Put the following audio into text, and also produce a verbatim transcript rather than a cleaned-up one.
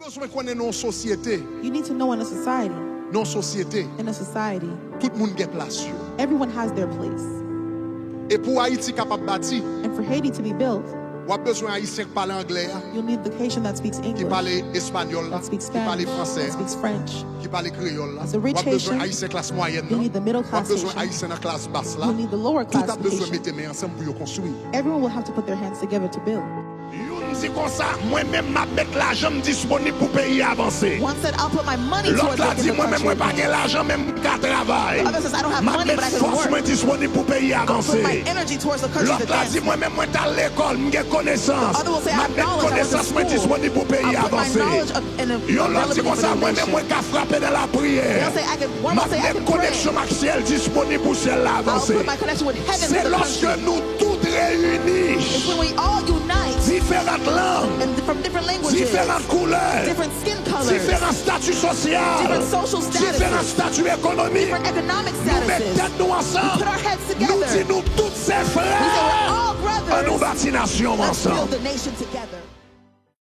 Bezwen konnen nan yon sosyete, You need to know in a society, nan yon sosyete, in a society, tout moun gen plas yo. Everyone has their place. E pou Ayiti kapab bati, And for Haiti to be built, w ap bezwen Ayisyen k pale anglè a, you'll need the Haitian that speaks ki English, pale espanyòl la, that speaks ki pale Spanish, fransè that a, speaks French. Ki pale kreyòl la. As a rich W ap bezwen Haitian, Ayisyen klas mwayèn You'll nan. need the middle W ap class bezwen Haitian. Ayisyen nan klas bas la. You'll need the lower Tout class ap bezwen Haitian. Mete men ansanm pou yo konstwi. Everyone will have to put their hands together to build. Youn di konsa, mwen menm m ap met lajan m disponib pou peyi a avanse. One said, "I'll put my money Lòt towards la making di, the mwen menm country mwen pa gen advance." lajan, men m ka travay. The other says, "I don't have M ap money, met but I can fòs work. Mwen disponib pou peyi a I'll put my avanse. Energy towards the country's Lòt la di, advance." Mwen menm mwen t al lekòl, m gen konesans. Other will say, "I M have ap met knowledge, I went to konesans mwen school." Disponib pou peyi I'll a put my avanse. Knowledge up and Yon lòt di availability for konsa, the mwen menm nation. Mwen ka frape nan lapryè. They'll say, "I can," one M will ap say, "I met can pray." Koneksyon m ak syèl disponib pou syèl la I'll avanse. Put my connection with heaven Se for the lòske country. Nou tout reyini, It's when we all unite, diferant lang, and from different languages, diferant koulè, different skin colors, diferan stati sosyal, different social statuses, diferan stati ekonomik, different economic Nou met statuses. Tèt nou ansanm, We put our heads Nou di together. Nou tout se frè. We say we're all brothers. An nou bati nasyon Let's ansanm. Build the nation together.